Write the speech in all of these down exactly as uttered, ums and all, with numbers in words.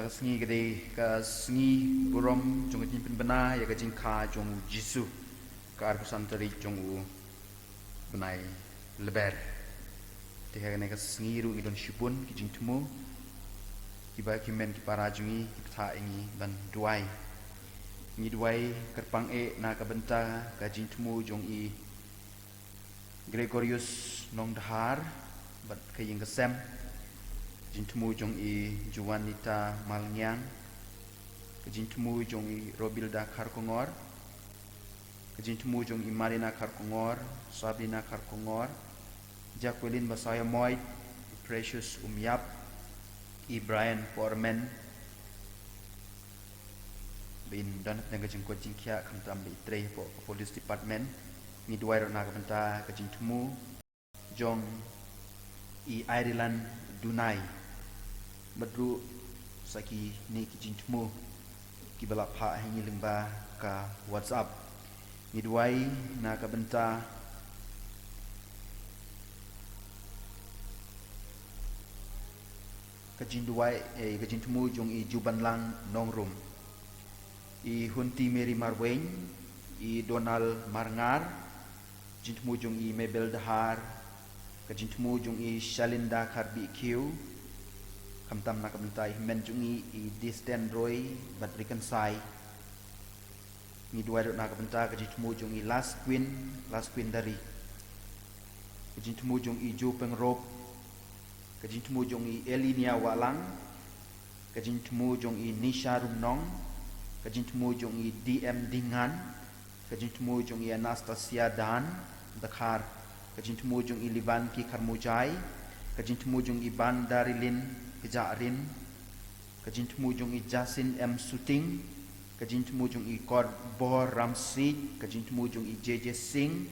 Ka sngi ka dei ka sngi burom jong ka jingpynbna ïa ka jingkha jong u Jisu, ka arphew san tarik jong u bnai Lber. Te ha kane ka sngi ruh ngi don shibun ki jingthmu kiba ki hynmen ki para jong ngi ki bthah ïa ngi ban duwai. Ngi duwai kyrpang eh na ka bynta ka jingthmu jong i Gregorius Nongdhar bad ka ïing ka sem, ka jingthmu jong i Juanita Malngiang, ka jingthmu jong i Robilda Kharkongor, ka jingthmu jong i Marina Kharkongor, Sabrina Kharkongor, Jacqueline Basaya Moit, i Precious Umyap, i Brian Porman, ba in don hapdeng ka jingkoit jingkhiah khamtam ba i trei hapoh ka police department. Ngi duwai ruh na ka bynta ka jingthmu jong i Ireland Dunai bad ruh sa kine ki jingthmu kiba la phah ha ngi lyngba ka WhatsApp. Ngi duwai na ka bynta ka jingduwai, eh, ka jingthmu jong i Jubanlang Nongrum, i Hunti Mary Marwein, i Donald Marngar, jingthmu jong i Mabel Dahar, ka jingthmu jong i Shalinda Kharbih Khiew, khamtam na ka bynta i hynmen jong i, i Disten Roy bad Rikensai. Ngi duwai ruh na ka bynta ka jingthmu jong i Las Queen, Las Queen Dari, ka jingthmu jong i Jopeng Rop, ka jingthmu jong i Elinia Walang, ka jingthmu jong i Nisha Rumnong, ka jingthmu jong i D M Dingan, ka jingthmu jong i Anastasia Dan Dkhar, ka jingthmu jong i Livanki Kharmujai, ka jingthmu jong i Bandarilin Kjarin, ka jingthmu jong i Jasin M Suting, ka jingthmu jong i Korbor Ramsik, ka jingthmu jong i J J Singh,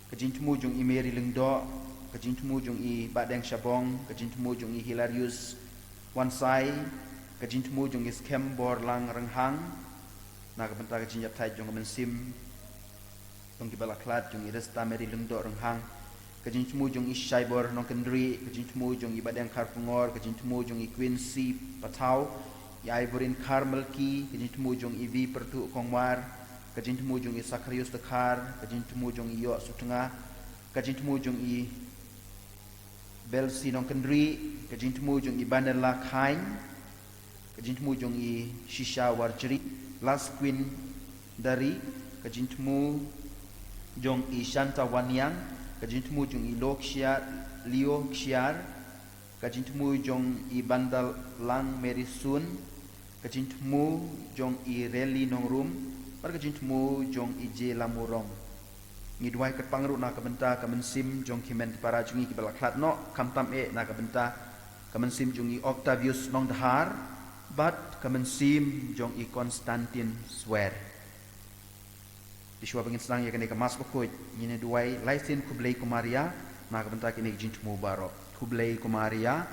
ka jingthmu jong i Mary Lyngdoh, ka jingthmu jong i Bahdeng Shabong, ka jingthmu jong i Hilarius Wansai, ka jingthmu jong i Skhem Borlang Rynghang, na ka bynta ka jingïathait jong ka mynsiem jong kiba la khlad, jong i Resta Mary Lyngdoh Rynghang, ka jingthmu jong i Shaibor Nongkyndri, ka jingthmu jong i Bahdeng Kharkongor, ka jingthmu jong i Quincy Pathaw, i Ivorin Kharmalki, ka jingthmu jong i Vi Pyrthuh Kongwar, ka jingthmu jong i Sakharius Dkhar, ka jingthmu jong i Yoh Sutnga, ka jingthmu jong i Belsi Nongkyndri, ka jingthmu jong i Banella Khain, ka jingthmu jong i Shisha Warjri, Las Queen Dari, ka jingthmu jong i Shanta Waniang, ka jingthmu jong i Lo Kshiar, Leo Kshiar, ka jingthmu jong i Bandalang Mary Sun, ka jingthmu jong i Reli Nongrum, bad ka jingthmu jong i J Lamurong. Ngi duwai kyrpang ruh na ka bynta ka mynsiem jong ki hynmen ki para jong ngi kiba la khlad noh, khamtam eh na ka bynta ka mynsiem jong i Octavius Nongdhar bad ka mynsiem jong i Constantine Swer. Te shuwa ba ngin sdang ïa kane ka Mass bakhuid, ngin ïa duwai lai sien Khublei ko Maria na ka bynta kine ki jingthmu baroh. Khublei ko Maria,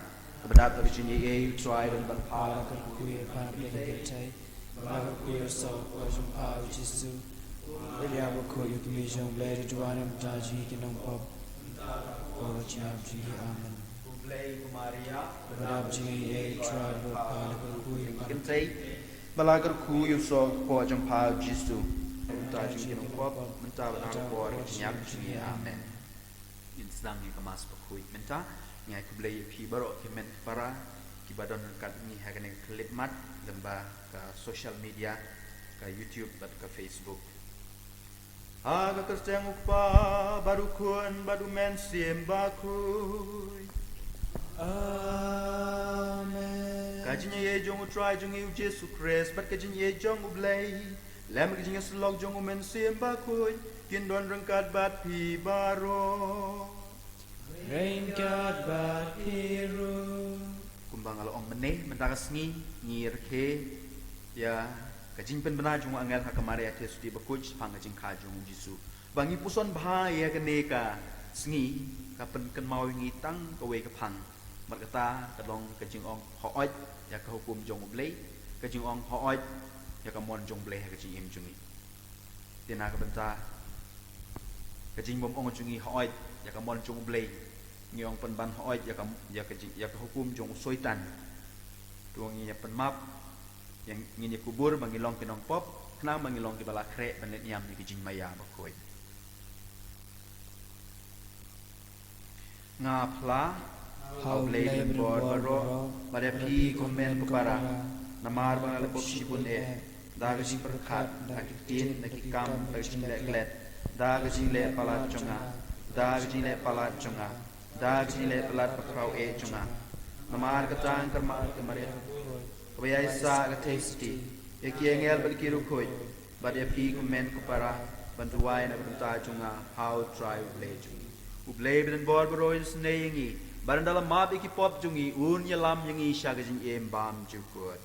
kaba dap da ka jingaiei, U Trai u don bad pha. Ba la kyrkhu ïa pha na pdeng ki kynthei, ba la kyrkhu ïa u soh u kpoh jong pha u Jisu. Maria bakhuid, ïa ka kmie jong U Blei, to duwai namar kata jong ngi ki nongpop, mynta bad ha ka por jingïap jong ngi. Amen. Khublei ko Maria, kaba dap da ka jingaiei, U Trai u don bad pha. Ba la kyrkhu ïa pha na pdeng ki kynthei, ba la kyrkhu ïa u soh u kpoh jong pha u Jisu. Mynta jong ngi ki nongpop, mynta bad ha ka por jingïap jong ngi. Amen. Ngin sdang ïa ka Mass bakhuid mynta. Ngi ai khublei ïa phi baroh ki hynmen ki para kiba don ryngkat ngi ha kane ka khyllipmat lyngba ka social media, ka YouTube bad ka Facebook. Ha ka kyrteng U Kpa bad U Khun bad U Mynsiem Bakhuid. Amen. Ka jingaiei jong U Trai jong ngi U Jisu Khrist bad ka jingaiei jong U Blei lem ka jingïasyllok jong U Mynsiem Bakhuid kin don ryngkat bad phi baroh. Ryngkat bad phi ruh. Kumba nga la ong mynne, mynta ka sngi ngi rakhe ïa ka jingpynbna jong u angel ha ka Maria Theisotti bakhuid shaphang ka jingkha jong u Jisu. Ba ngi puson bha ïa kane ka sngi, ka pynkynmaw ïa ngi tang kawei ka phang. Namar kata ka long ka jingong hooid ïa ka hukum jong U Blei, ka jingong hooid ïa ka mon jong U Blei ha ka jingim jong ngi. Te na ka bynta ka jingbym ong jong ngi hooid ïa ka mon jong U Blei, ngi ong pynban hooid ïa ka, ïa ka jing, ïa ka hukum jong u Soitan. To ngin ïa pynmap, ïa ngin ïa kubur ba ngi long ki nongpop, khnang ba ngi long kiba la khreh ban leit niam ïa ki jingmaïa bakhuid. Nga phla ha U Blei ba donbor baroh, bad ïa phi ko hynmen ko para, namar ba nga la pop shibun eh, da ka jingpyrkhat, da ka ktien, da ki kam, da ka jingleh klet, da ka jingleh palat jong nga, da ka jingleh palat jong nga, da ka jingleh palat bakhraw eh jong nga. Namar kata nga kyrpad ïa ka Maria, kaba ïaisah ka theisotti, ïa ki angel bad ki riewkhuid, bad ïa phi ko hynmen ko para, ban duwai na ka bynta jong nga ha U Trai U Blei jong ngi. U Blei ba donbor baroh un isynei ïa ngi, bad ynda la map ïa ki pop jong ngi, un ïalam ïa ngi sha ka jingim bymjukut.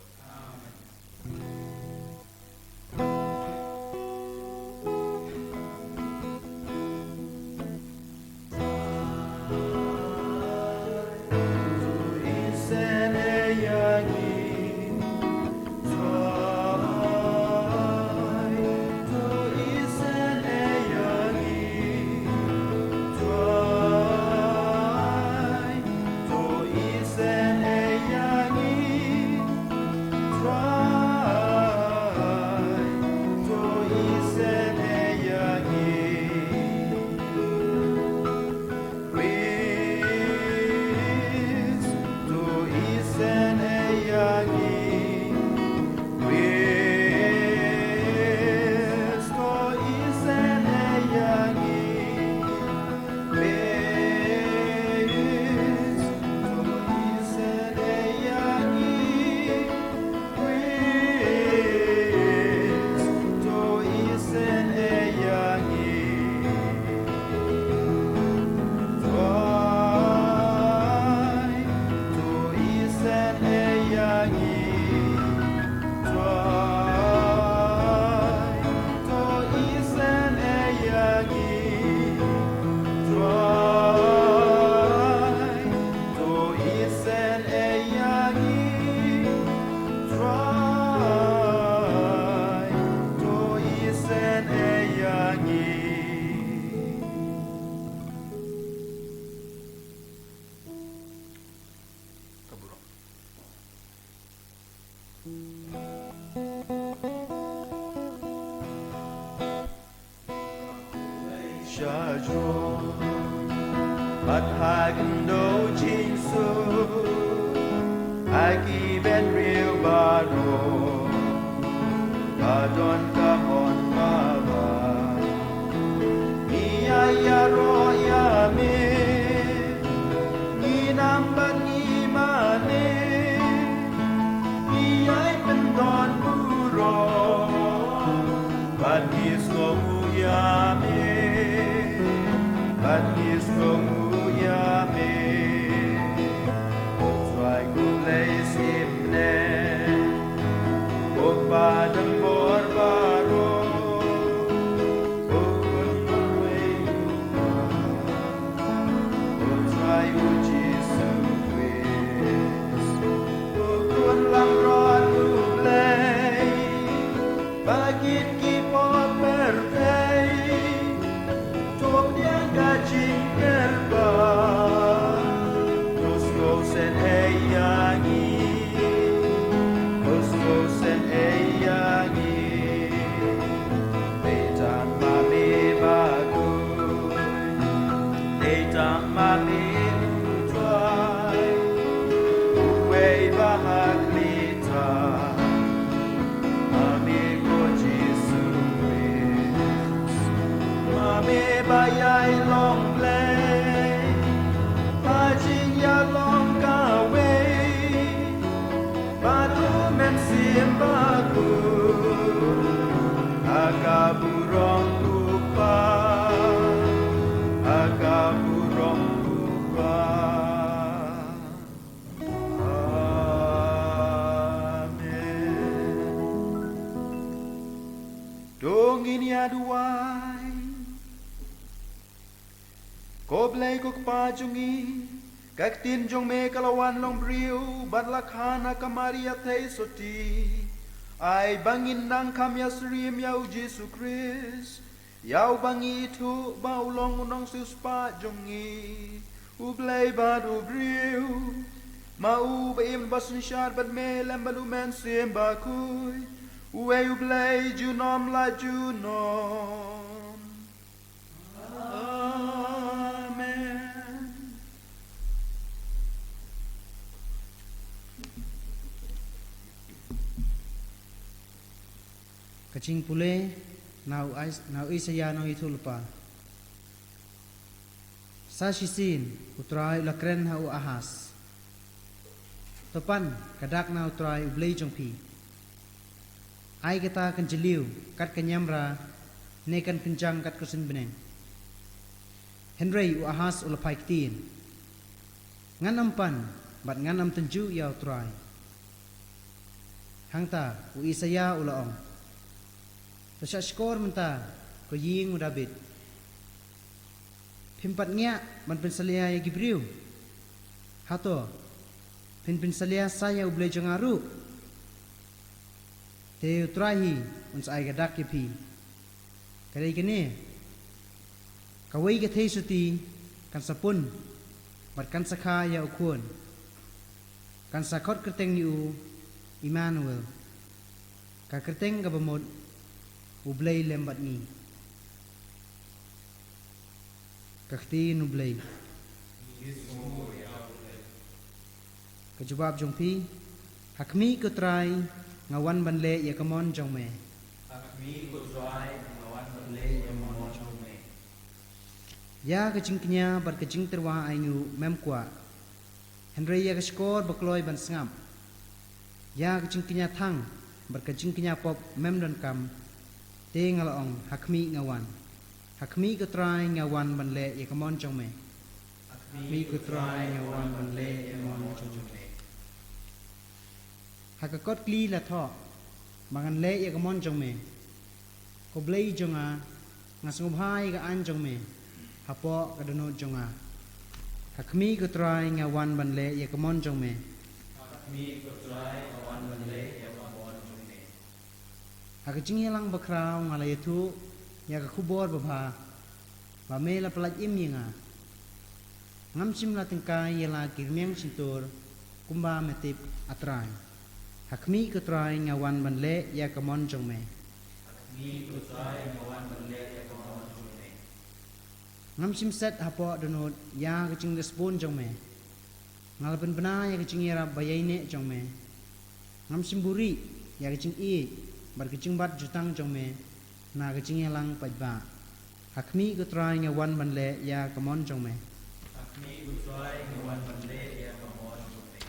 Sha jrong bad ha khyndew jingsuk, ha ki bynriew baroh ba don ka mon kaba ngi ïa ïaroh ïa me, ngi nam bad ngi mane, ngi ïai pyndon burom, bad ngi sngewnguh ïa me, bad ngi sngewnguh ïa me. Ko Trai ko Blei shisnem, ko Pa donbor baroh, ko Khun marwei u Trai U Jisu Khrist, u Khun langbrot U Blei, ba kit ki pop pyrthei to pdiang ka jingkyrpad, to sngewsynei ïa ngi, to sngewsynei ïa ngi. Dei tang ma me bakhuid, dei tang ma me U Trai, uwei ba ha khlieh tang. Ma me ko Jisu Khrist, ma me ba ïai long Blei, ba jingïalong kawei, bad U Mynsiem Bakhuid, ha ka burom U Kpa, ha ka burom U Kpa. Amen. To ngin ïa duwai. Ko Blei ko Kpa jong ngi, ka ktien jong me ka la wan long briew bad la khan ha ka Maria theisotti. Ai ba ngin nang kham ïasyriem ïa U Jisu Khrist, ïa uba ngi ithuh ba u long u nongsiewspah jong ngi, U Blei bad u briew. Ma u ba im ba synshar bad me lem bad u Mynsiem Bakhuid, uwei u Blei junom la junom. Amen. Ka jingpule na u Is-, na u Isaïah nongïathuhlypa. Sa shisien, U Trai u la kren ha u Ahas: To pan ka dak na U Trai U Blei jong phi. Ai kata kan jylliew kat ka niamra, ne kan kynjang kat ka suiñ bneng. Hynrei u Ahas u la phai ktien. Ngan ym pan, bad ngan ym tynjuh ïa U Trai. Hangta u Isaïah u la ong: To shah shkor mynta, ko ïing u Dabid. Phim pat ngiah ban pynsalia ïa ki briew? Hato phin pynsalia sa ïa U Blei jong nga ruh? Te U Trai hi un sa ai ka dak ïa phi. Ka dei kane: Kawei ka theisotti kan sa pun, bad kan sa kha ïa u khun. Kan sa khot kyrteng ïa u Immanuel. Ka kyrteng kaba mut: U Blei lem bad ngi. Ka ktien U Blei. Ka jubab jong phi: Ha khmih, ko Trai, nga wan ban leh ïa ka mon jong me. Ha khmih, ko Trai, nga wan ban leh ïa ka mon jong me. Ïa ka jingkñia bad ka jingtyrwa ainguh mem kwah, hynrei ïa ka shkor ba kloi ban sngap. Ïa ka jingkñia thang bad ka jingkñia pop mem donkam. Te nga la ong: Ha khmih nga wan. Ha khmih, ko Trai, nga wan ban leh ïa ka mon jong me. Ha khmih, ko Trai, nga wan ban leh ïa ka mon jong me. Ha ka kot kli la thoh ba ngan leh ïa ka mon jong me. Ko Blei jong nga, nga sngewbha ïa ka aiñ jong me hapoh ka dohnud jong nga. Ha khmih, ko Trai, nga wan ban leh ïa ka mon jong me. Ha khmih, ko Trai, nga wan ban leh ïa ka mon jong me. Ha ka jingïalang bakhraw nga la ïathuh ïa ka khubor babha ba me la pyllait im ïa nga. Ngam shym la tyngkai ïa la ki rmiang shyntur kumba me tip, A Trai. Ha khmih, ko Trai, nga wan ban leh ïa ka mon jong me. Ha khmih, ko Trai, nga wan ban leh ïa ka mon jong me. Ngam shym set hapoh dohnud ïa ka jingdisbun jong me. Nga la pynbna ïa ka jingïarap ba ïaineh jong me. Ngam shym buhrieh ïa ka jingïeit bad ka jingbat jutang jong me na ka jingïalang paidbah. Ha khmih, ko Trai, nga wan ban leh ïa ka mon jong me. Ha khmih, ko Trai, nga wan ban leh ïa ka mon jong me.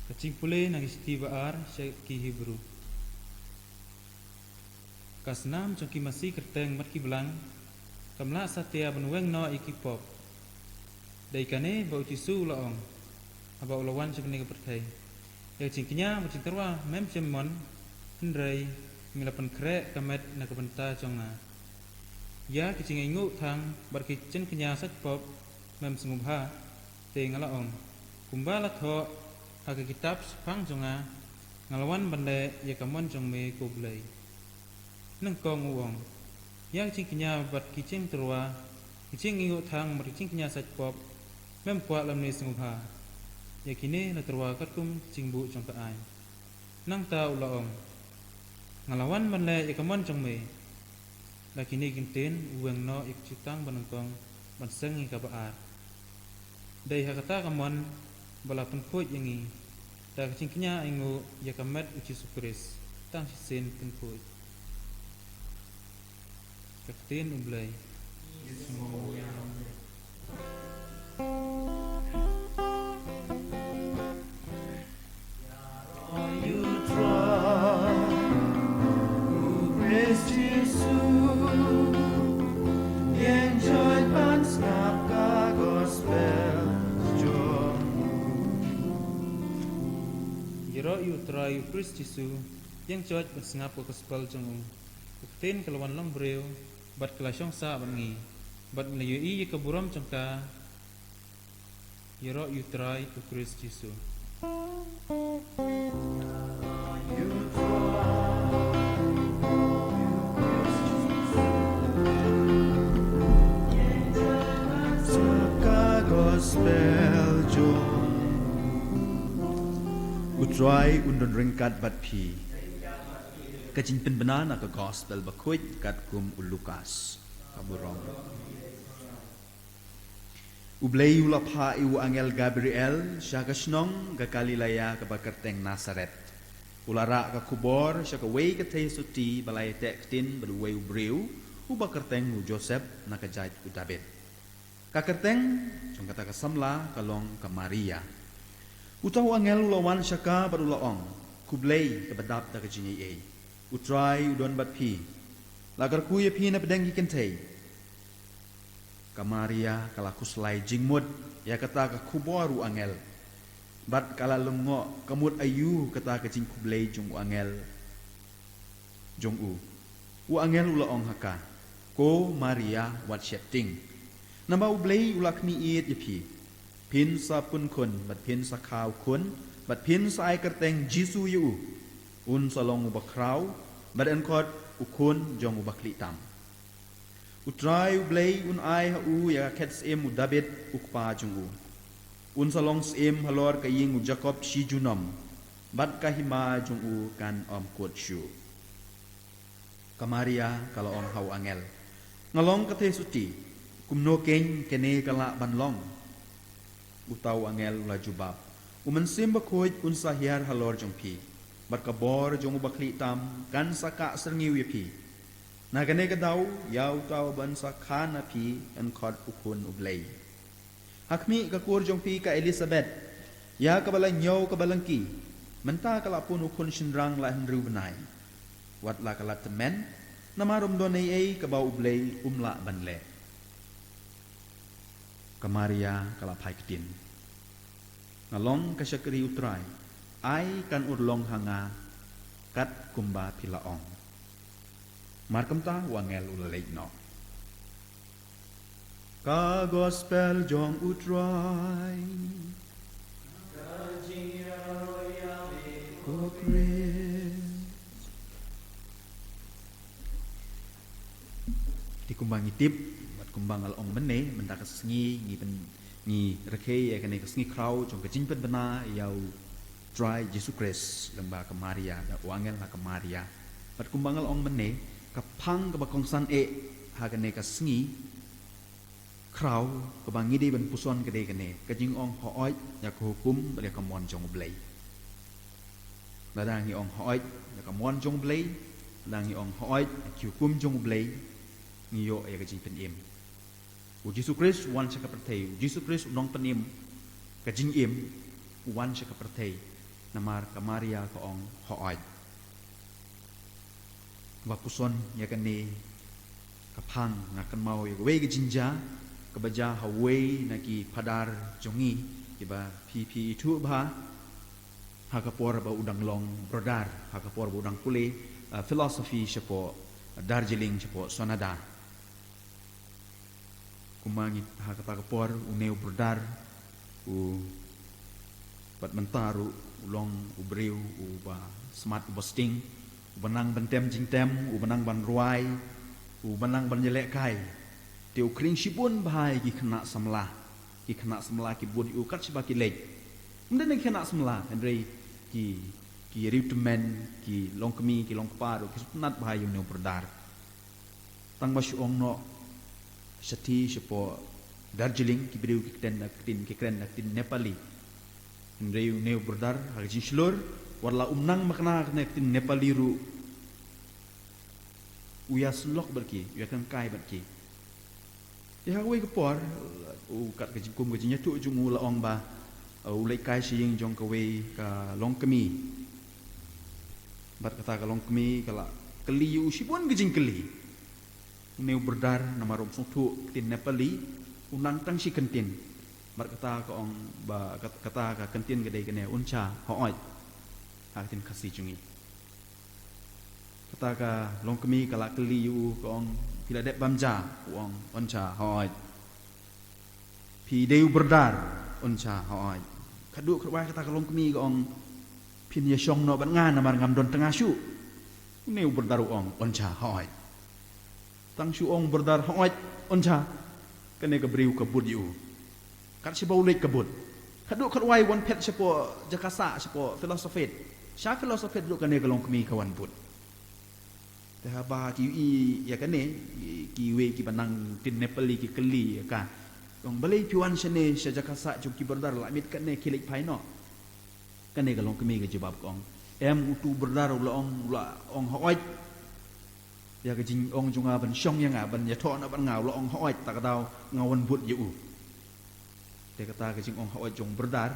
Ka jingpule na ka shithi ba ar sha ki Hebru. Ka snam jong ki masi kyrteng bad ki blang kam lah satia ban weng noh ïa ki pop. Dei kane ba U Jisu u la ong haba u la wan sha kane ka pyrthei: Ïa ka jingkñia bad jingtyrwa mem shym mon, hynrei me la pynkhreh ka met na ka bynta jong nga. Ïa ki jingainguh thang bad ki jingkñia sait pop mem sngewbha. Te nga la ong, kumba la thoh ha ka kitab shaphang jong nga: Nga la wan ban leh ïa ka mon jong me, ko Blei. Nyngkong u ong: Ïa ki jingkñia bad ki jingtyrwa, ki jingainguh thang bad ki jingkñia sait pop, mem kwah lymne sngewbha. Ïa kine la tyrwa katkum ka jingbuh jong ka aiñ. Nangta u la ong: Nga la wan ban leh ïa ka mon jong me. Da kine ki ktien u weng noh ïa ka jutang ba nyngkong ban seng ïa kaba ar. Dei ha kata ka mon ba la pynkhuid ïa ngi da ka jingkñia ainguh ïa ka met U Jisu Khrist tang shisien pynkhuid. Ka ktien U Blei. Ïaroh ïa U Trai U Khrist Jisu, ïeng joit ban sngap ka gospel jong u. Ka ktien ka la wan long briew, bad ka la shong sah bad ngi, bad ngi la ïohi ïa ka burom jong ka ïaroh ïa U Trai U Khrist Jisu. Sa ka gospel jong U Trai un don ryngkat bad phi. Ka jingpynbna na ka gospel bakhuid katkum u Lukas. Ka burom. U Blei u la phah ïa u angel Gabriel sha ka shnong ka Galilea kaba kyrteng Nasaret. U la rah ka khubor sha kawei ka theisotti ba la ïateh ktien bad uwei u briew uba kyrteng u Joseph na ka jait u Dabid. Ka kyrteng jong kata ka samla ka long ka Maria. Uta u angel u la wan sha ka bad u la ong, khublei kaba dap da ka jingaiei. U Trai u don bad phi. La kyrkhu ïa phi na pdeng ki kynthei. Ka Maria ka la khuslai jingmut ïa kata ka khubor u angel. Bad ka la lyngngoh ka mut aïu kata ka jingkhublei jong u angel jong u. U angel u la ong ha ka, ko Maria wat sheptieng. Naba U Blei u la khmih ïeit ïa phi. Phin sa pun khun, bad phin sa kha u khun, bad phin sa ai kyrteng Jisu ïa u. Un sa long uba khraw, bad yn khot u khun jong uba khlieh tam. U Trai U Blei un ai ha u ïa ka khet syiem u Dabid u kpa jong u. Un sa long syiem halor ka ïing u Jakob shi junom, bad ka hima jong u kan ym kut shuh. Ka Maria ka la ong ha u angel, nga long ka theisotti, kumno keiñ kane ka lah ban long? Uta u angel u la jubab, u Mynsiem Bakhuid un sa hiar halor jong phi, bad ka bor jong uba khlieh tam kan sa kah syrngiew ïa phi. Na kane ka daw ïa uta uban sa kha na phi yn khot u khun U Blei. Ha khmih ka kur jong phi ka Elisabet, ïa kaba la ñiew kaba lyngkhi, mynta ka la pun u khun shynrang la hynriew bnai. Wat la ka la tymmen, namar um don ei ei kaba U Blei um lah ban leh. Ka Maria ka la phai ktien, nga long ka shakri U Trai, ai kan urlong ha nga kat kumba phi la ong. Markymta u angel u la leit noh. Ka gospel jong U Trai. Ko Khrist. Te kumba ngi tip, bad kumba nga la ong mynne, mynta ka sngi ngi pyn, ngi rakhe ïa kane ka sngi khraw jong ka jingpynbna ïa U Trai Jisu Khrist lyngba ka Maria, da u angel na ka Maria. Bad kumba nga la ong mynne, ka phang kaba kongsan eh ha kane ka sngi khraw kaba ngi dei ban puson ka dei kane, ka jingong hooid ïa ka hukum bad ïa ka mon jong U Blei. Lada ngi ong hooid ïa ka mon jong U Blei, lada ngi ong hooid ïa ki hukum jong U Blei, ngi ïoh ïa ka jingpynim. U Jisu Khrist u wan sha ka pyrthei, U Jisu Khrist u nongpynim ka jingim, u wan sha ka pyrthei namar ka Maria ka ong hooid. Ba puson ïa kane ka phang, nga kynmaw ïa kawei ka jingjia kaba jia ha uwei na ki phadar jong ngi, kiba phi phi ithuh bha, ha ka por ba u dang long brother, ha ka por ba u dang pule, uh, philosophy shapoh Darjeeling, shapoh Sonada. Kumba ngi, ha kata ka por une u brother u, bad mynta ruh u long u briew uba smat, uba sting, uba nang ban tem jingtem, uba nang ban rwai, uba nang ban ïalehkai. Te u khring shibun bha ïa ki khynnah samla, ki khynnah samla ki bud ïa u kat shaba ki leit. Ym dei na ki khynnah samla, hynrei ki, ki riewtymmen, ki longkmie, ki longkpa ruh ki sngewtynnat bha ïa une u brother. Tang ba shu ong noh shathie shapoh Darjeeling, ki briew ki kren da ka ktien, ki kren da ka ktien Nepali. Hynrei une u brother ha ka jingshlur, wat la um nang makna ka ktien Nepali ruh, u ïasyllok bad ki, u ïakren kai bad ki. Te ha kawei ka por, u kat ka jingkum ka jingïathuh jong u la ong ba, uh, u leit kai sha ïing jong kawei ka longkmie. Bad kata ka longkmie ka la kylli ïa u shibun ka jingkylli. Une u brother namar um sngewthuh ka ktien Nepali, u nang tang shi kyntien. Bad kata ka ong ba, kat-, kata ka kyntien ka dei kane, un cha hooid, ha ka ktien Khasi jong ngi. Kata ka longkmie ka la kylli ïa u, ka ong, Phi la dep bam ja, u ong, yn sha hooid. Phi dei u bordar, yn sha hooid. Khatduh khatwai kata ka longkmie ka ong, phin ïa shong noh bad nga namar ngam don tnga shuh. Une u bordar u ong, yn sha hooid. Tang shu ong bordar hooid, yn sha. Kane ka briew ka bud ïa u. Kat shaba u leit ka bud. Khatduh khatwai wan phet shapoh jaka sah, shapoh Philosophet. Sha Philosophet ruh kane ka longkmie ka wan bud. Te haba ki ïohi ïa kane, ki, kiwei kiba nang tin Nepali ki kylli ïa ka. Ong balei phi wan shane sha jaka sah jong ki bordar, la miet kane khie leit phai noh. Kane ka longkmie ka jubab ka ong, em, utu u bordar u la ong, u la ong hooid ïa ka jingong jong nga ban shong ïa nga, ban ïathoh noh bad nga, u la ong hooid, ta ka daw nga wan bud ïa u. Te kata ka jingong hooid jong u bordar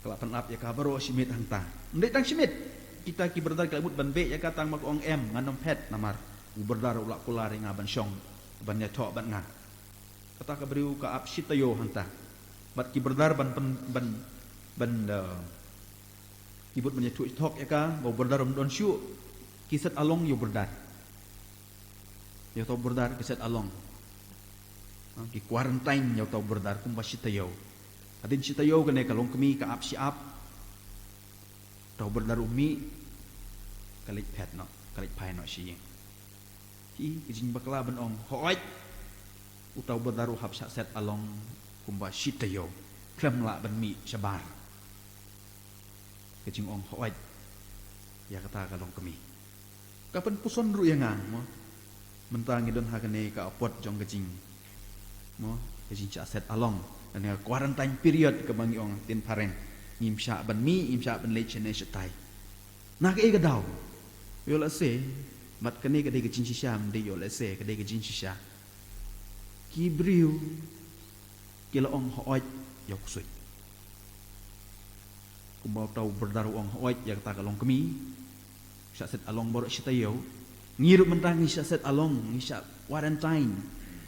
ka la pynlap ïa ka baroh shi miet hangta. Ym dei tang shi miet. Kita ki bordar ki la mut ban beh ïa ka tang ba ka ong em, ngan ym phet namar u bordar u la kular ïa nga ban shong, ban ïathoh bad nga. Kata ka briew ka ap shi taïew hangta. Bad ki bordar ban, ban, ban, ban, eh, ki bud ban ïathuh thok ïa ka, ba u bordar um don shuh, ki set along ïa u bordar. Ïa uta u bordar ki set along. Ha, ki quarantine ïa uta u bordar kumba shi taïew. Hadien shi taïew kane ka longkmie ka ap shi ap. Uta u bordar u mih, ka leit phet noh, ka leit phai noh sha ïing. Hi, ka jingbakla ban ong hooid. Uta u bordar u hap shah set along kumba shi taïew. Khlem lah ban mih shabar. Ka jingong hooid ïa kata ka longkmie. Ka pynpuson ruh ïa nga, mo. Mynta ngi don ha kane ka apot jong ka jing, mo, ka jingshah set along. Kane ka quarantine period kaba ngi ong ha ktien phareng. Ngim shah ban mih, ngim shah ban leit shane shatai. Na kaei ka daw? Ïoh lehse, bad kane ka dei ka jingshisha, ym dei ïoh lehse, ka dei ka jingshisha. Ki briew ki la ong hooid ïa u ksuid. Kumba uta u bordar u ong hooid ïa kata ka longkmie. Shah set along baroh shi taïew. Ngi ruh mynta ngi shah set along, ngi shah quarantine.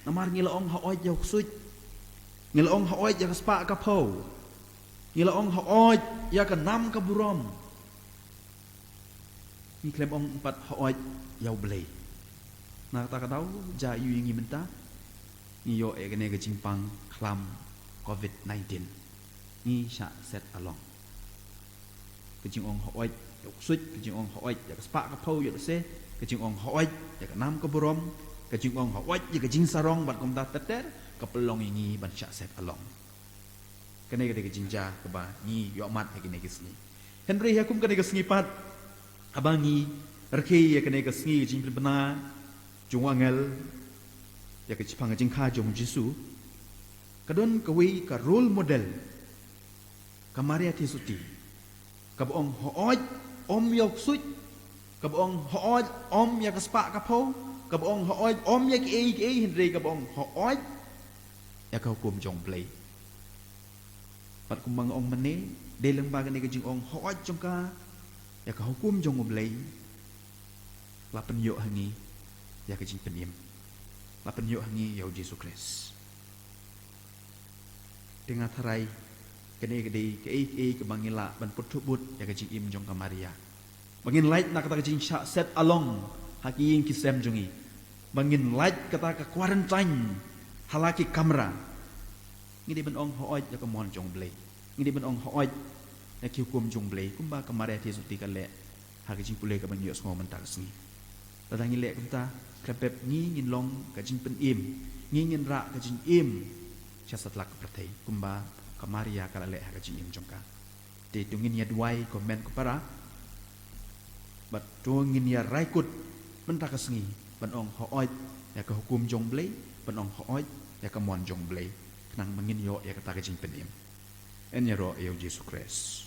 Namar ngi la ong hooid ïa u ksuid. Ngi la ong hooid ïa ka spah ka phew. Ngi la ong hooid ïa ka nam ka burom. Ngi khlem ong pat hooid ïa u Blei. Na kata ka daw, jia aiu ïa ngi mynta? Ngi ïoh ïa kane ka jingpang khlam covid nineteen. Ngi shah set along. Ka jingong hooid ïa u ksuid, ka jingong hooid ïa ka spah ka phew ïoh lehse, ka jingong hooid ïa ka nam ka burom, ka jingong hooid ïa ka jingsarong bad kumta ter ter, ka pynlong ïa ngi ban shah set along. Kane ka dei ka jingjia kaba ngi ïohmad ha kine ki sngi. Hynrei ha kum kane ka sngi pat, haba ngi rakhe ïa kane ka sngi ka jingpynbna jong u angel ïa ka jingpang jingkha jong u Jisu, ka don kawei ka role model, ka Maria Theisotti, kaba ong hooid ym ïa u ksuid, kaba ong hooid ym ïa ka spah ka phew, kaba ong hooid ym ïa kiei kiei, hynrei kaba ong hooid ïa ka hukum jong u Blei. Bad kumba nga ong mynne, dei lyngba kane ka jingong hooid jong ka ïa ka hukum jong u Blei, la pynïoh ha ngi ïa ka jingpynim, la pynïoh ha ngi ïa u Jisu Khrist. Te nga tharai, kane ka dei kaei kaei kaba ngi lah ban pynthut bud ïa ka jingim jong ka Maria. Ba ngin lait na kata ka jingshah set along ha ki ïing ki sem jong ngi. Ba ngin lait kata ka quarantine ha la ki kamra. Ngi dei ban ong hooid ïa ka mon jong u Blei. Ngi dei ban ong hooid ïa ki hukum jong u Blei, kumba ka Maria Theisotti ka leh ha ka jingpule kaba ngi ïohsngew mynta ka sngi. Lada ngi leh kumta, khlem pep ngi ngin long ka jingpynim, ngi ngin rah ka jingim sha satlak ka pyrthei, kumba ka Maria ka la leh ha ka jingim jong ka. Te to ngin ïa duwai ko hynmen ko para, bad to ngin ïa rai kut mynta ka sngi ban ong hooid ïa ka hukum jong u Blei, ban ong hooid ïa ka mon jong u Blei, khnang ba ngin ïoh ïa kata ka jingpynim. Yn ïaroh ïa u Jisu Khrist.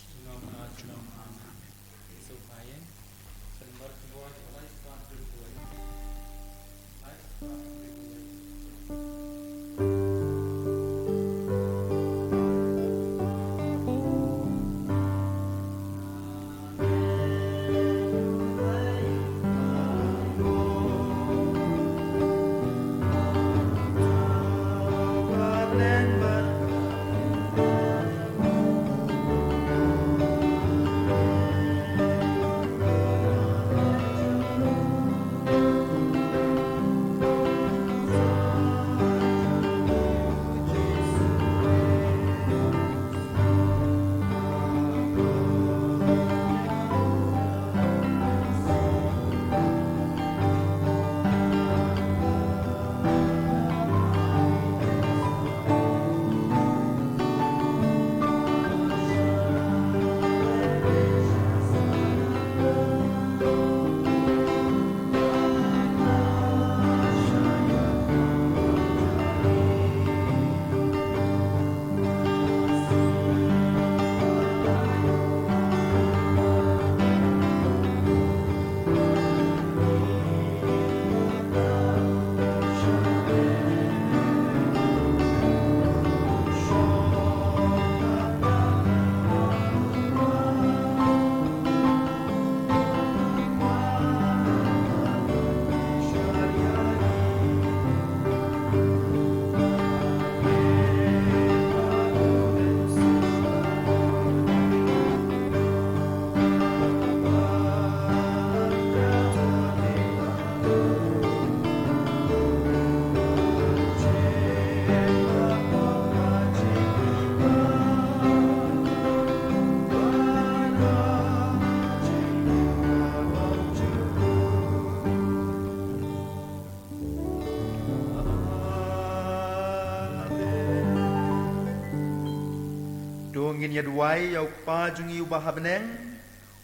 Ngin ïa duwai ïa u Kpa jong ngi uba ha bneng,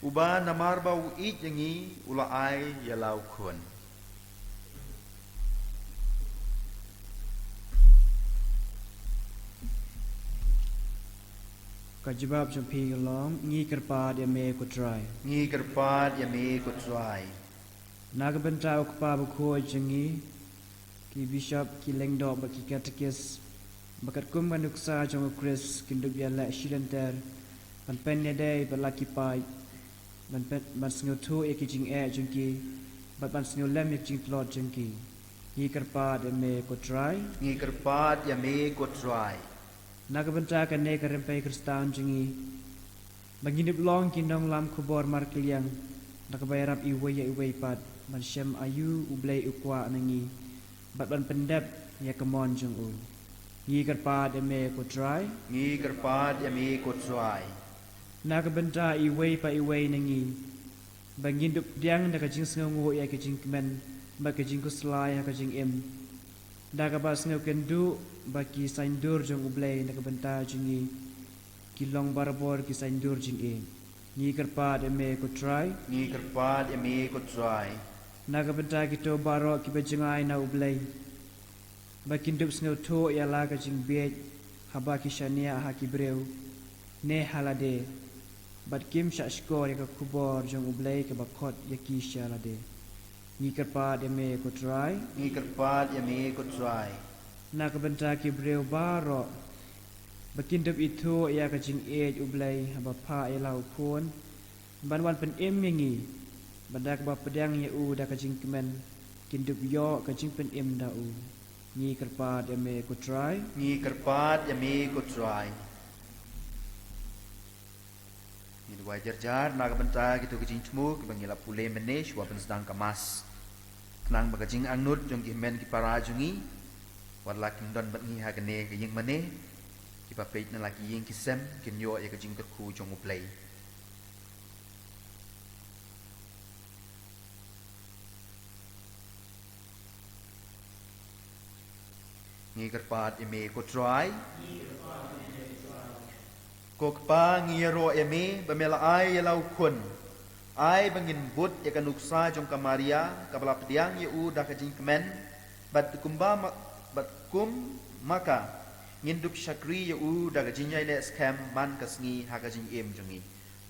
uba namar ba u ïeit ïa ngi u la ai ïa la u Khun. Ka jubab jong phi ka long, ngi kyrpad ïa me ko Trai. Ngi kyrpad ïa me ko Trai. Na ka bynta u Kpa Bakhuid jong ngi, ki bishop, ki lyngdoh bad ki katekis, ba katkum ka nuksa jong u Khrist kin dup ïaleh shilynter ban pynïadei bad la ki paid, ban pyn-, ban sngewthuh ïa ki jingeh jong ki bad ban sngewlem ïa ki jingtlot jong ki. Ngi kyrpad ïa me ko Trai. Ngi kyrpad ïa me ko Trai. Na ka bynta kane ka rympei Khristan jong ngi, ba ngin ïa long ki nonglam khubor markylliang da kaba ïarap iwei ïa iwei pat ban shem aïu U Blei u kwah na ngi bad ban pyndep ïa ka mon jong u. Ngi kyrpad ïa me ko Trai. Ngi kyrpad ïa me ko Trai. Na ka bynta iwei pa iwei na ngi, ba ngin dup pdiang da ka jingsngewnguh ïa ka jingkmen bad ka jingkhuslai ha ka jingim, da kaba sngewkynduh ba ki saiñdur jong U Blei na ka bynta jong ngi ki long barabor ki saiñdur jingïeit. Ngi kyrpad ïa me ko Trai. Ngi kyrpad ïa me ko Trai. Na ka bynta kito baroh kiba jngai na U Blei, ba kin dup sngewthuh ïa la ka jingbieit haba ki shaniah ha ki briew ne ha lade, bad kim shah shkor ïa ka khubor jong U Blei kaba khot ïa ki sha lade. Ngi kyrpad ïa me ko Trai. Ngi kyrpad ïa me ko Trai. Na ka bynta ki briew baroh, ba kin dup ithuh ïa ka jingïeit U Blei haba phah ïa la u Khun ban wan pynim ïa ngi, bad da kaba pdiang ïa u da ka jingkmen kin dup ïoh ka jingpynim da u. Ngi kyrpad ïa me ko Trai. Ngi kyrpad ïa me ko Trai. Ngi duwai jar jar na ka bynta kito ki jingthmu kiba ngi la pule mynne shuwa ban sdang ka Mass, khnang ba ka jingangnud jong ki hynmen ki para jong ngi wat la kim don bad ngi ha kane ka ïing mane, kiba peit na la ki ïing ki sem kin ïoh ïa ka jingkyrkhu jong U Blei. Ngi kyrpad ïa me ko Trai. Ko Kpa, ngi ïaroh ïa me ba me la ai ïa la u Khun. Ai ba ngin bud ïa ka nuksa jong ka Maria kaba la pdiang ïa u da ka jingkmen, bad kumba ma-, bad kum ma ka ngin dup shakri ïa u da ka jingïaineh skhem man ka sngi ha ka jingim jong ngi.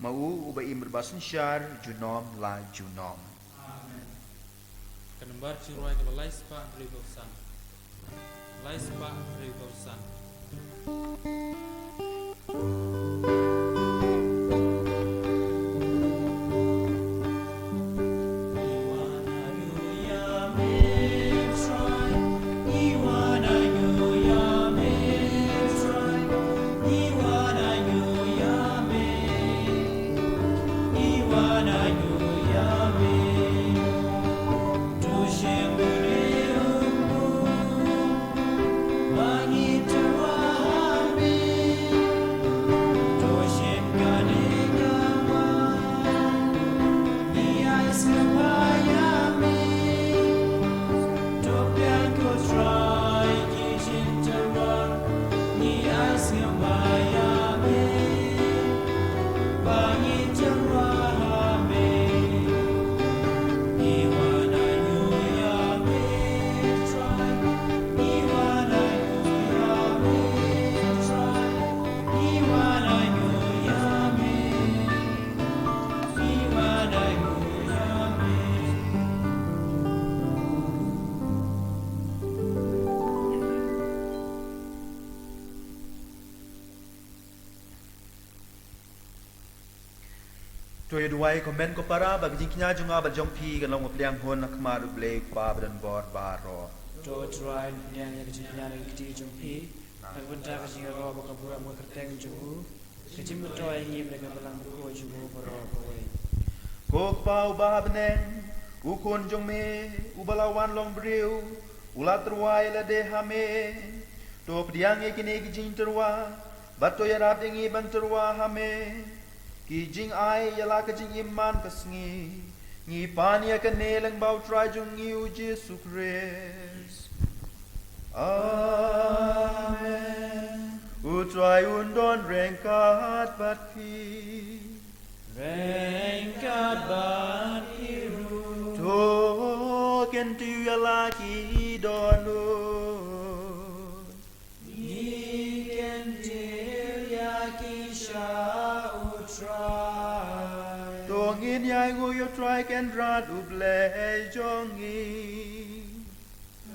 Ma u uba im bad ba synshar junom la junom. Amen. Ka nombar jingrwai kaba lai spah hynriew phew san. Lai spah hynriew phew san. To ïa duwai ko hynmen ko para ba ka jingkñia jong nga bad jong phi kan long ba pdiang hun ha khmat U Blei Kpa badonbor baroh. To Trai, pdiang ïa ka jingkñia na ka kti jong phi na ka bynta ka jingïaroh bad ka burom ka kyrteng jong u, ka jingmyntoi ïa ngi na ka balang bakhuid jong u baroh kawei. Ko Kpa uba ha bneng, u Khun jong me uba la wan long briew u la tyrwa ïa lade ha me. To pdiang ïa kine ki jingtyrwa bad to ïarap ïa ngi ban tyrwa ha me. Ki jingai ïa la ka jingim man ka sngi. Ngi pan ïa kane lyngba U Trai jong ngi U Jisu Khrist. Amen. U Trai un don ryngkat bad phi. Ryngkat bad phi ruh. To kyntiew ïa la ki dohnud. Ngi kyntiew ïa ki sha U Trai. To ngin ïainguh ïa U Trai Kynrad U Blei jong ngi.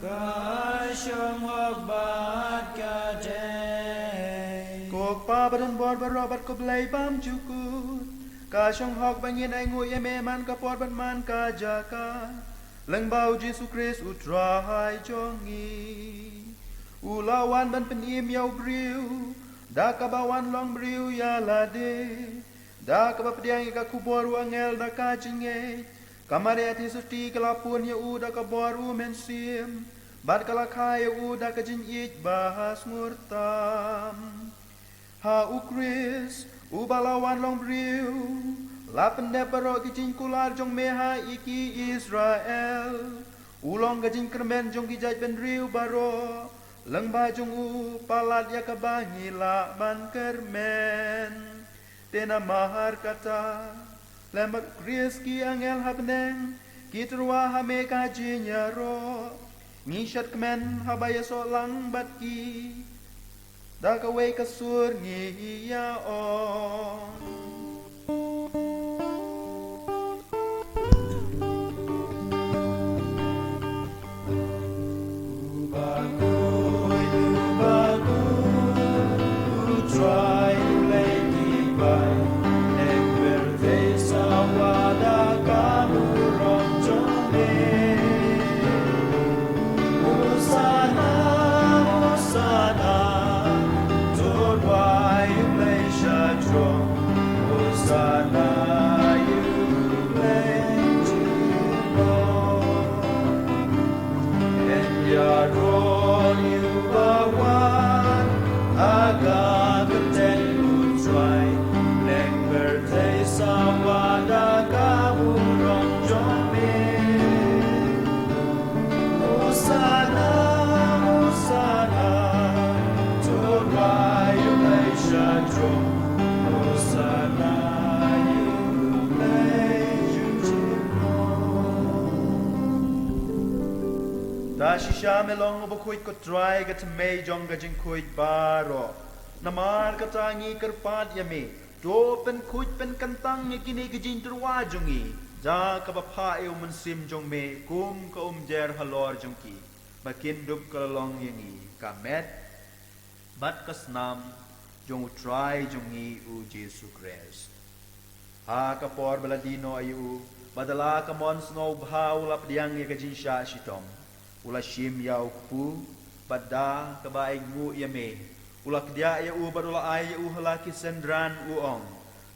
Ka shong hok bad ka dei. Ko Kpa badonbor baroh bad ko Blei bymjukut. Ka shong hok ba ngin ainguh ïa me man ka por bad man ka jaka. Lyngba U Jisu Khrist U Trai jong ngi. U la wan ban pynim ïa u briew da kaba wan long briew ïa lade. Da kaba pdiang ïa ka khubor u angel da ka jingngeit. Ka Maria theisotti ka la pun ïa u da ka bor U Mynsiem. Bad ka la kha ïa u da ka jingïeit ba ha sngur tam. Ha U Khrist, uba la wan long briew, la pyndep baroh ki jingkular jong me ha ïa ki Israel. U long ka jingkyrmen jong ki jaitbynriew baroh, lyngba jong u palat ïa kaba ngi lah ban kyrmen. Te namar kata, lem bad U Khrist ki angel ha bneng ki tyrwa ha me ka jingïaroh. Ngi shad kmen haba ïasoh lang bad ki da kawei ka sur ngi ïa ong. Ta shisha me long uba khuid ko Trai ka thymmei jong ka jingkhuid baroh. Namar kata ngi kyrpad ïa me, to pynkhuid pynkyntang ïa kine ki jingtyrwa jong ngi da kaba phah ïa U Mynsiem jong me kum ka umjer halor jong ki, ba kin dup ka la long ïa ngi ka met bad ka snam jong U Trai jong ngi U Jisu Khrist. Ha ka por ba la die noh ïa u, bad da la ka mon sngewbha u la pdiang ïa ka jingshah shitom. U la shim ïa u kpu, bad da kaba ainguh ïa me, u la kdiah ïa u bad u la ai ïa u ha la ki synran u ong.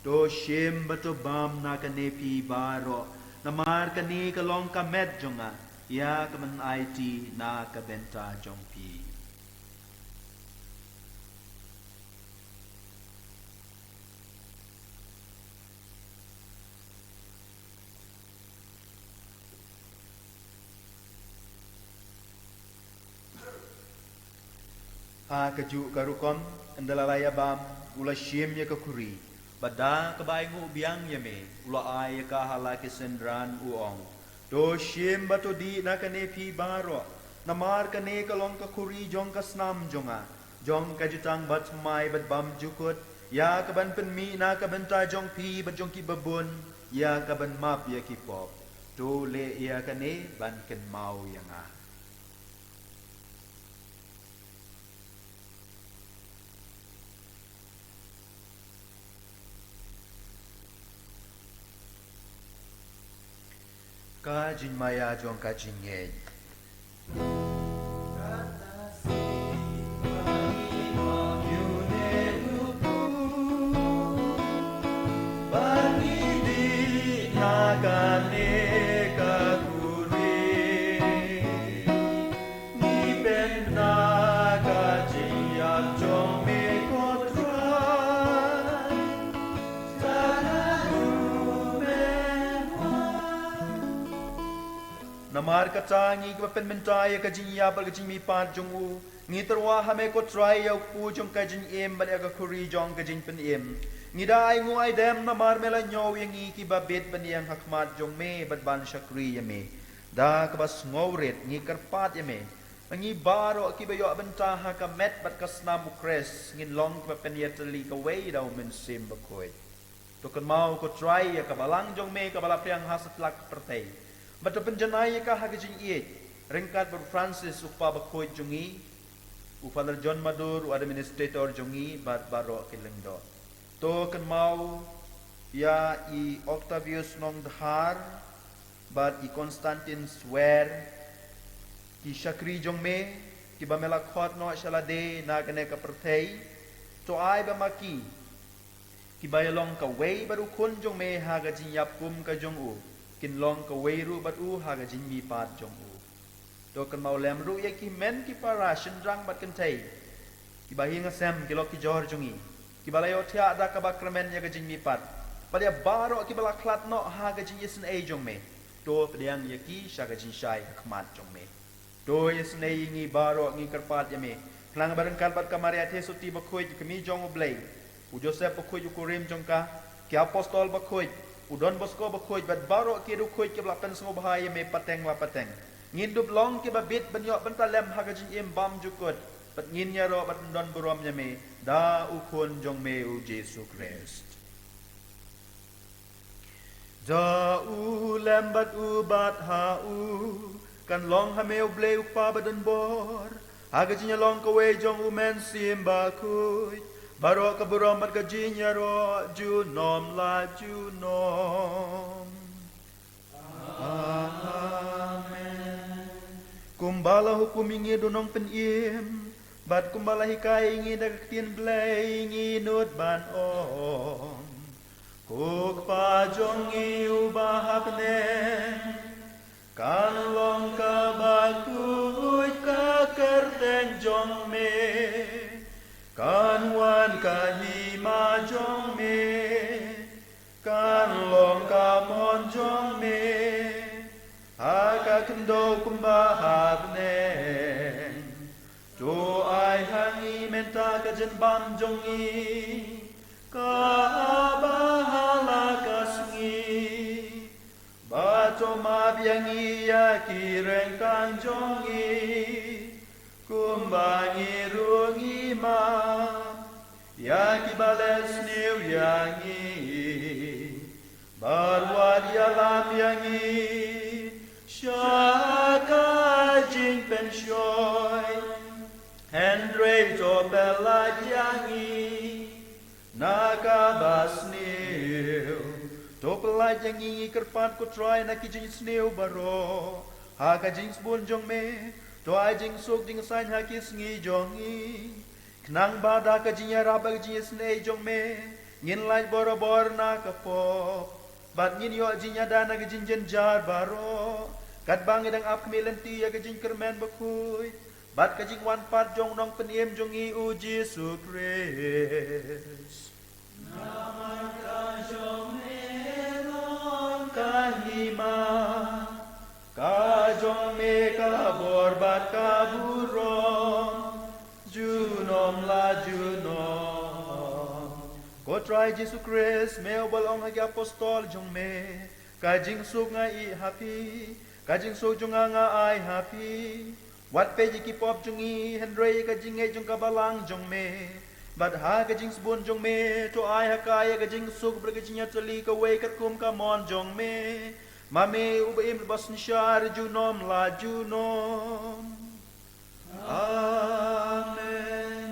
To shim bad to bam na kane phi baroh, namar kane ka long ka met jong nga, ïa ka ban aiti na ka bynta jong phi. Ha kajuh ka rukom, ynda la ïa bam, u la shim ïa ka khuri, bad da kaba ainguh biang ïa me, u la ai ïa ka ha la ki synran u ong. To shim bad to dih na kane phi baroh, namar kane ka long ka khuri jong ka snam jong nga, jong ka jutang bathymmai bad bymjukut, ïa ka ban pynmih na ka bynta jong phi bad jong kiba bun, ïa ka ban map ïa ki pop. To leh ïa kane ban kynmaw ïa nga. Ka jingmaïa jong ka jingngeit. Namar kata ngi kiba pynmynta ïa ka jingïap bad ka jingmihpat jong u, Ngi tyrwa ha me ko Trai ïa u kpu jong ka jingim bad ïa ka khuri jong ka jingpynim. Ngi da ainguh aidem namar me la ñiew ïa ngi kiba bit ban ïeng ha khmat jong me bad ban shakri ïa me. Da kaba sngewrit ngi kyrpad ïa me. Ngi baroh kiba ïoh bynta ha ka met bad ka snam u Khrist ngin long kiba pynïatylli kawei da u Mynsiem Bakhuid. To kynmaw ko Trai ïa ka balang jong me kaba la pdiang ha satlak ka pyrthei. Bad to pynjanai ïa ka ha ka jingïeit ryngkat bad u Francis u kpa bakhuid jong ngi, u Father John Madur u administrator jong ngi bad baroh ki lyngdoh. To kynmaw ïa i Octavius Nongdhar bad i Constantine Swer, ki shakri jong me kiba me la khot noh sha lade na kane ka pyrthei. To ai ba ma ki kiba ïalong kawei bad u Khun jong me ha ka jingïap kum ka jong u, kin long kawei ruh bad u ha ka jingmihpat jong u. To kynmaw lem ruh ïa ki hynmen ki para shynrang bad kynthei kiba ïing ha sem, ki lok ki jor jong ngi, kiba la ïohthiah da kaba kyrmen ïa ka jingmihpat, bad ïa baroh kiba la khlad noh ha ka jingisynei jong me. To pdiang ïa ki sha ka jingshai ha khmat jong me. To isynei ïa ngi baroh, ngi kyrpad ïa me, khnang ba ryngkat bad ka Maria Theisotti bakhuid, ka kmie jong U Blei, u Joseph bakhuid u kurim jong ka, ki apostol bakhuid, u Don Bosco bakhuid bad baroh ki riewkhuid kiba la pynsngewbha ïa me pateng la pateng, ngin dup long kiba bit ban ïoh bynta lem ha ka jingim bymjukut, bad ngin ïaroh bad don burom ïa me da u Khun jong me u Jisu Khrist. Da u lem bad u bad ha u, kan long ha me U Blei U Kpa badonbor, ha ka jingïalong kawei jong U Mynsiem Bakhuid, baroh ka burom bad ka jingïaroh junom la junom. Amen. Kumba la hukum ïa ngi da u Nongpynim, bad kumba la hikai ïa ngi da ka ktien Blei, ngi nud ban ong: Ko Kpa jong ngi uba ha bneng, kan long kaba khuid ka kyrteng jong me, kan wan ka hima jong me, kan long ka mon jong me ha ka khyndew kumba ha bneng. To ai ha ngi mynta ka jingbam jong ngi kaba ha la ka sngi, bad to map ïa ngi ïa ki ryngkang jong ngi, kumba ngi ruh ngi map ïa kiba leh sniew ïa ngi, bad wat ïalam ïa ngi sha ka jingpynshoi, hynrei to pyllait ïa ngi na kaba sniew. To pyllait ïa ngi, ngi kyrpad ko Trai, na ki jingsniew baroh ha ka jingsbun jong me. To ai jingsuk jingsaiñ ha ki sngi jong ngi, khnang ba da ka jingïarap bad ka jingisynei jong me ngin lait borabor na ka pop, bad ngin ïoh jingïada na ka jingjynjar baroh, katba ngi dang ap khmih lynti ïa ka jingkyrmen bakhuid bad ka jingwan pat jong u Nongpynim jong ngi u Jisu Khrist. Namar ka jong me long ka hima, ka jong me ka bor bad ka burom, junom la junom. Ko Trai Jisu Khrist, me uba la ong ha ki apostol jong me: Ka jingsuk nga ïeh ha phi, ka jingsuk jong nga nga ai ha phi. Wat peit ïa ki pop jong ngi, hynrei ïa ka jingngeit jong ka balang jong me. Bad ha ka jingsbun jong me, to ai ha ka ïa ka jingsuk bad ka jingïatylli kawei katkum ka mon jong me, ma me uba im bad uba synshar junom la junom. Amen.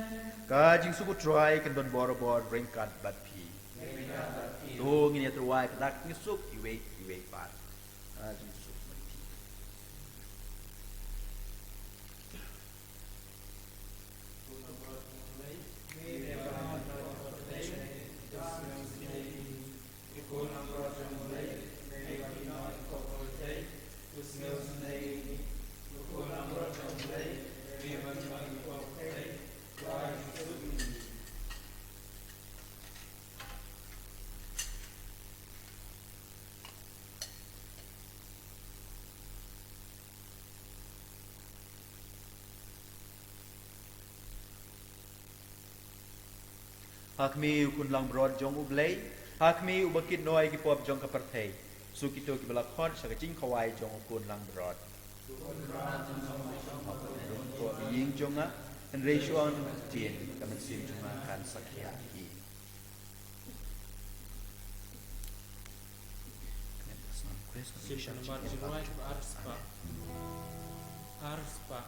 Ka jingsuk u Trai kan don borabor ryngkat bad phi. To ngin ïa tyrwa ïa ka dak jingsuk iwei iwei pat. Ka jingsuk bad phi. Ha khmih, u khun langbrot jong U Blei, ha khmih, uba kit noh ïa ki pop jong ka pyrthei. Suk kito kiba la khot sha ka jingkhawai jong u khun langbrot. Ïing jong nga, hynrei shu ong ktien, ka mynsiem jong nga kan satia ïa ki. Shisha nambar jingruwai kaba ar spah. Ar spah.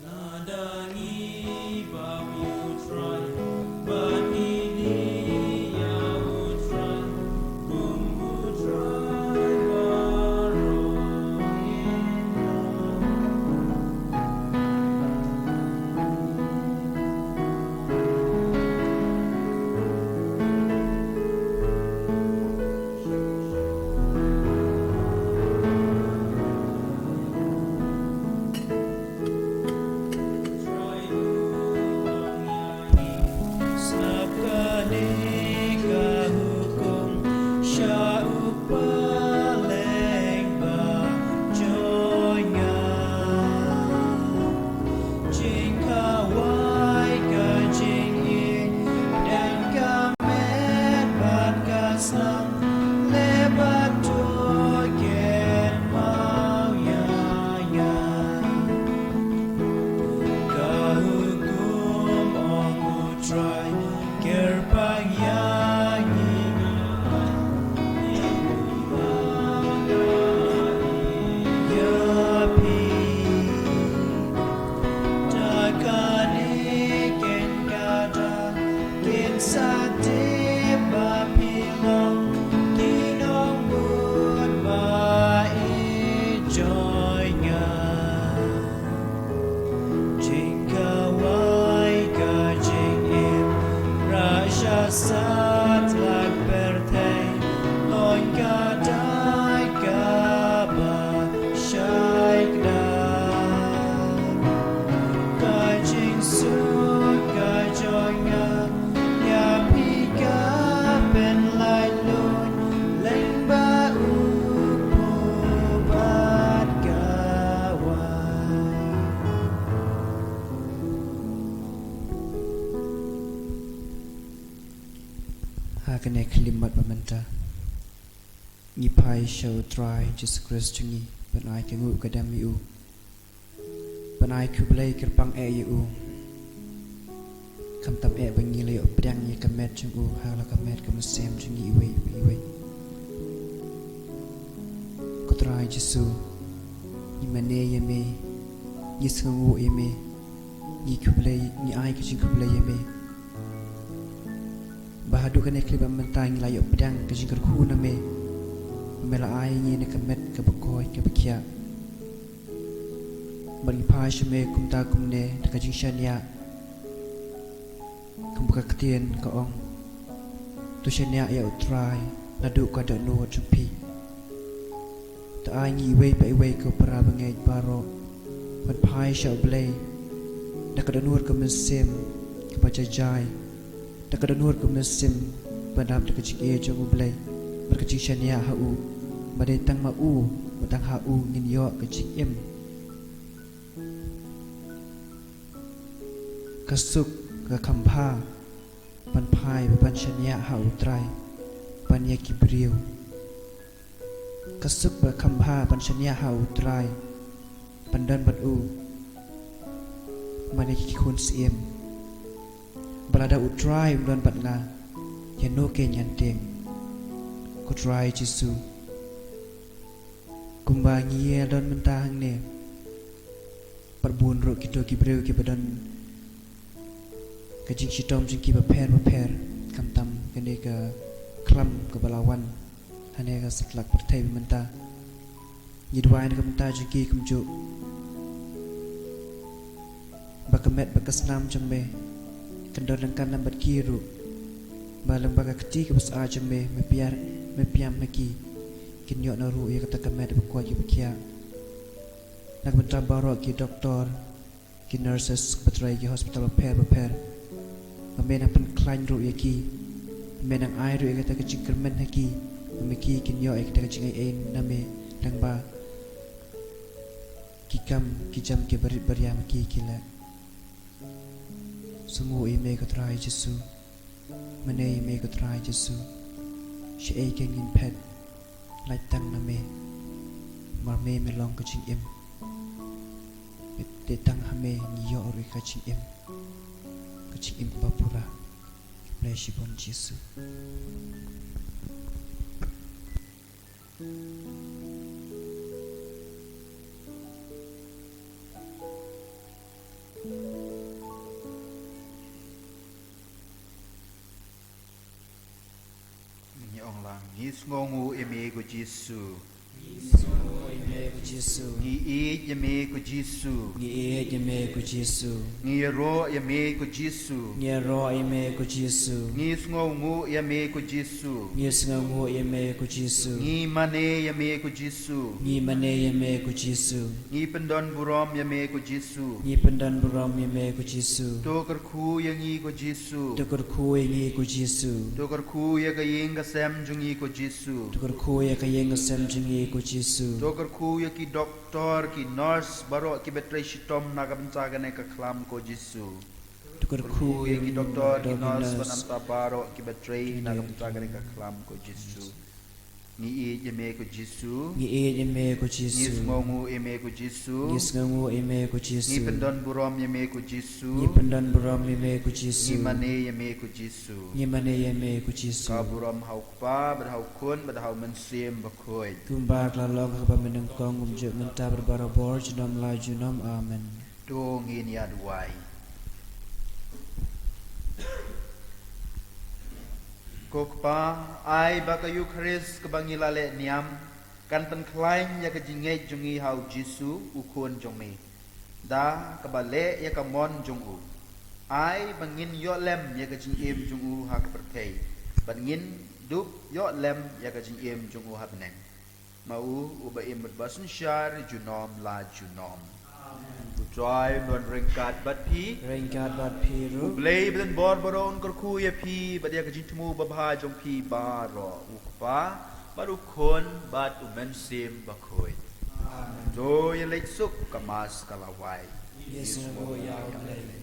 Lada ngi bam ïa U Trai, bad ngi die ïa U Trai, kum U Trai baroh ngi long. Sngap kane ka hukum sha u paidbah jong nga. Jingkhawai ka jingim, dang ka met bad ka snam, leh bad to kynmaw ïa nga. Ka hukum, ong U Trai, kyrpang ïa ngi, ïa phi. Da kane kin kata kin sa tip ba phi long ki nongbud ba ïeit jong nga. Jingkhawai ka jingim, rah sha satlak pyrthei, long ka dei kaba shai kdar. Ka jingsuk ka jong nga ïa phi ka pynlait luid lyngba u kpu bad ka wai. Ha kane ka khyllipmat ba mynta, ngi phai sha U Trai Jisu Khrist jong ngi, ban ai ka nguh ka dem ïa u, ban ai khublei kyrpang eh ïa u. Khamtam eh ba ngi la ïoh pdiang ïa ka met jong u ha la ka met ka mynsiem jong ngi iwei pa iwei. Ko Trai Jisu, ngi mane ïa me, ngi sngewnguh ïa me, ngi khublei, ngi ai ka jingkhublei ïa me. Ba haduh kane ka khyllipmat mynta ngi la ïoh pdiang ka jingkyrkhu na me. Me la ai ngi na ka met kaba koit kaba khiah. Bad ngi phai sha me kumta kumne da ka jingshaniah. Kumba ka ktien ka ong, to shaniah ïa U Trai naduh ka dohnud jong phi. To ai ngi iwei pa iwei ko para bangeit baroh ban phai sha U Blei da ka dohnud ka mynsiem kaba jai jai, da ka dohnud ka mynsiem ban dap da ka jingïeit jong U Blei bad ka jingshaniah ha u, ba dei tang ma u, ba tang ha u ngin ïoh ka jingim. Ka suk ka kham bha ban phai ban shaniah ha U Trai ban ïa ki briew. Ka suk ba kham bha ban shaniah ha U Trai ban don bad u ban ïa ki khun syiem. Ba lada U Trai um don bad nga, ïano kein ngan tieng? Ko Trai Jisu, kumba ngi ïa don mynta hangne, bad bun ruh kito ki briew kiba don ka jingshitom jong ki bapher bapher, khamtam kane ka khlam kaba la wan hane ka satlak pyrthei ba mynta. Ngi duwai na ka bynta jong ki kumjuh, ba ka met bad ka snam jong me kan don ryngkat lem bad ki ruh, ba lyngba ka kti kaba sah jong me, me pdiang, me pdiang ha ki, kin ïoh na ruh ïa kata ka met ba koit kaba khiah. Na ka bynta baroh ki doktor, ki nurses, bad trai ki hospital bapher bapher, ba me nang pynkhlaiñ ruh ïa ki, ba me nang ai ruh ïa kata ka jingkyrmen ha ki, ba ma ki kin ïoh ïa kata ka jingaiei na me lyngba Ki kam ki jam ki barit baria ma ki ki leh. Sngewnguh ïa me ko Trai Jisu. Mane ïa me ko Trai Jisu. Shaei kein ngin phet. Lait tang na me. Namar me me long ka jingim. Te tang ha me ngi ïoh ruh ïa ka jingim. Ka jingim kaba pura. Khublei shibun Jisu. Ngi ong lang, ngi sngewnguh ïa me ko Jisu. Ngi sngewnguh ïa me ko Jisu. Ngi ïeit ïa me ko Jisu. Ngi ïeit ïa me ko Jisu. Ngi ïaroh ïa me ko Jisu. Ngi ïaroh ïa me ko Jisu. Ngi sngewnguh ïa me ko Jisu. Ngi sngewnguh ïa me ko Jisu. Ngi mane ïa me ko Jisu. Ngi mane ïa me ko Jisu. Ngi pyndon burom ïa me ko Jisu. Ngi pyndon burom ïa me ko Jisu. To kyrkhu ïa ngi ko Jisu. To kyrkhu ïa ngi ko Jisu. To kyrkhu ïa ka ïing ka sem jong ngi ko Jisu. To kyrkhu ïa ka ïing ka sem jong ngi ko Jisu. To kyrkhu ïa ki doktor, ki nurse baroh kiba trei shitom na ka bynta kane ka khlam ko Jisu. To kyrkhu ïa ki doktor, ki nurse bad nangta baroh kiba trei na ka bynta kane ka khlam ko Jisu. Ngi ïeit ïa me ko Jisu. Ngi ïeit ïa me ko Jisu. Ngi sngewnguh ïa me ko Jisu. Ngi sngewnguh ïa me ko Jisu. Ngi pyndon burom ïa me ko Jisu. Ngi pyndon burom ïa me ko Jisu. Ngi mane ïa me ko Jisu. Ngi mane ïa me ko Jisu. Ka burom ha u Kpa bad ha u Khun bad ha u Mynsiem Bakhuid. Kumba ka la long ha kaba mynnyngkong, kumjuh mynta bad barabor, junom la junom. Amen. To ngin ïa duwai. Ko Kpa, ai ba ka Eukharist kaba ngi la leh niam kan pynkhlaiñ ïa ka jingngeit jong ngi ha u Jisu u Khun jong me, da kaba leh ïa ka mon jong u. Ai ba ngin ïoh lem ïa ka jingim jong u ha ka pyrthei bad ngin dup ïoh lem ïa ka jingim jong u ha bneng. Ma u uba im bad ba synshar junom la junom. Amen. U Trai un don ryngkat bad phi. Ryngkat bad phi ruh. U Blei ba donbor baroh un kyrkhu ïa phi bad ïa ka jingthmu babha jong phi baroh, u Kpa bad u Khun bad u Mynsiem Bakhuid. Amen. To ïaleit suk, ka Mass ka la wai. Ïasngewbha ïa u Blei.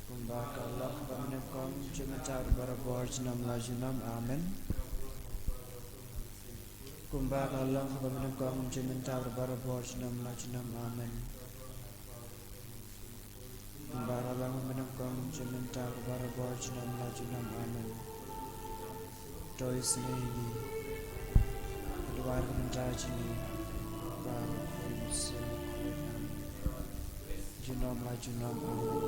Kumba ka long ha kaba mynnyngkong, kumjuh mynta bad barabor, junom la junom. Amen. Kumba ka long ha kaba mynnyngkong, kumjuh mynta bad barabor, junom la junom. Amen. Kumba ka long ha kaba mynnyngkong, kumjuh mynta bad barabor, junom la junom. Amen. To isynei ïa ngi. Ka dwar ka bynta jong ngi. Ba u Mynsiem Bakhuid. Junom la junom. Amen.